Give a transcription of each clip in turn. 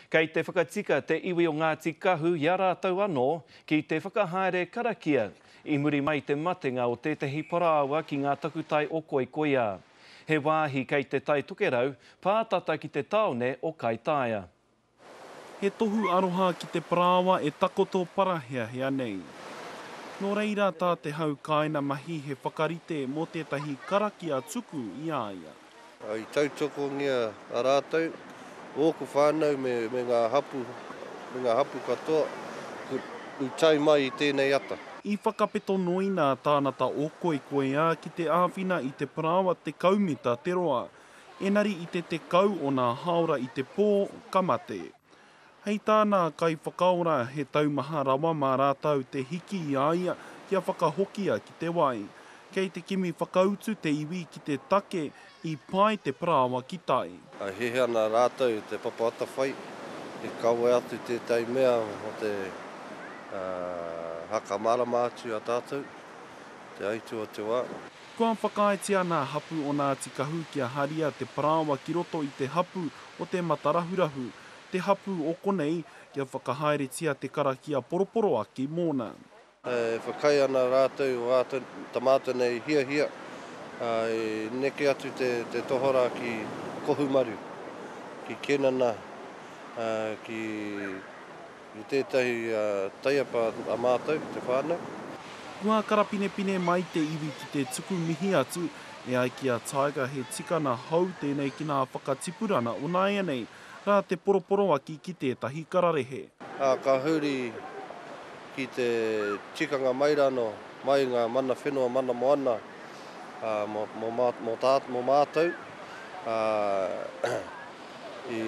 Kei te whakatika te iwi o Ngāti Kahu i a rātou anō ki te whakahaere karakia i muri mai i te matenga o tētehi parāoa ki ngā takutai o Koikoiā. He wāhi kei Te Tai Tokerau, pātata ki te tāone o Kaitaia. He tohu aroha ki te parāoa e takoto paraheahea nei. Nō reira tā te hau kāina mahi he whakarite mō tētahi karakia tuku i a ia. I tautokongia a rātou, ōku whānau me ngā hapu, me ngā hapu katoa i tae mai i tēnei ata. I whakapeto noi nā tānata o Koikoiā ki te āwhina i te parāoa 10 mita te roa, enari i te 10 o nā hāora i te pō, ka mate. Hei tā nā kaiwhakaora he taumaha rawa mā rātou te hiki i a ia kia whakahokia ki te wai. Kei te kimi whakautu te iwi ki te take i pae te parāoa ki tai. E hiahia ana rātou i te papa atawhai i kawe atu tētahi mea mō te hakamarama atu a tātou, te aitu o te wā. Kua whakaaetia nā hapu o Ngāti Kahu kia haria te parāoa ki roto i te hapu o Te Matarahurahu, te hapū o konei, kia whakahaeretia te karakia poroporoaki mōna. E whakaae ana rātou o ā ta mātou nei hiahia, i neke atu te tohorā ki Kohumaru, ki Kenana, ki tētahi taiapa a mātou, te whānau. Kua karapinepine mai te iwi ki te tuku mihi atu, e ai ki a Tiger he tikana hou tēnei ki nā whakatipurana o nāianei. Rā te poroporoaki ki tētahi kararehe. Ā, ka huri ki te tikanga mai rānō, mai ngā mana whenua, mana moana, ā, mō, mō, mō tā, mō mātou, ā, i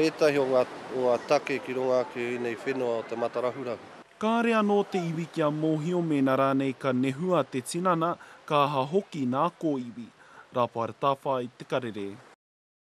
ētahi o ngā, o ngā take ki runga ake i ēnei whenua o Te Matarahurahu. Kāre anō te iwi kia mōhio mēnā rānei ka nehua te tinana, ka aha hoki nā kōiwi. Rāwhara Tawhai, Te Karere.